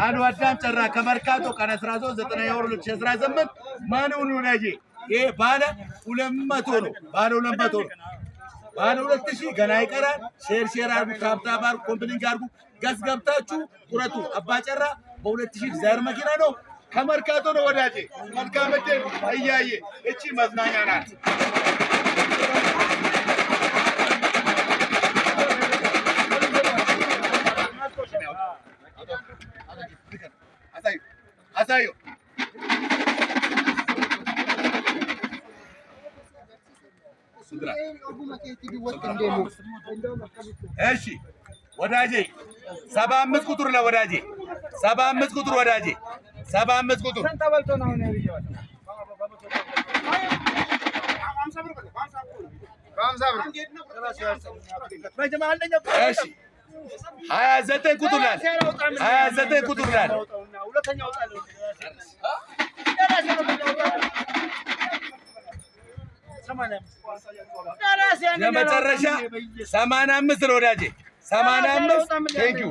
አሉ አዳም ጨራ ከመርካቶ ቀን 13 9 ወር 2018 ማን ወዳጄ? ይሄ ባለ 200 ነው። ባለ 200 ነው። ባለ 2000 ገና ይቀራል። Share share አርጉ፣ tap tap አርጉ፣ copy link አርጉ። ገዝ ገብታችሁ ቁረጡ። አባጨራ በ2000 ዲዛይር መኪና ነው፣ ከመርካቶ ነው ወዳጄ። መልካም ዕድል እያየ እቺ መዝናኛ ናት። አሳዩ አሳዩ። እሺ ወዳጄ፣ 75 ቁጥር ነው ወዳጄ፣ 75 ቁጥር ወዳጄ፣ 75 ቁጥር። እሺ፣ 29 ቁጥር ላይ፣ 29 ቁጥር ላይ። የመጨረሻ 85 ነው ወዳጄ፣ 85። Thank you.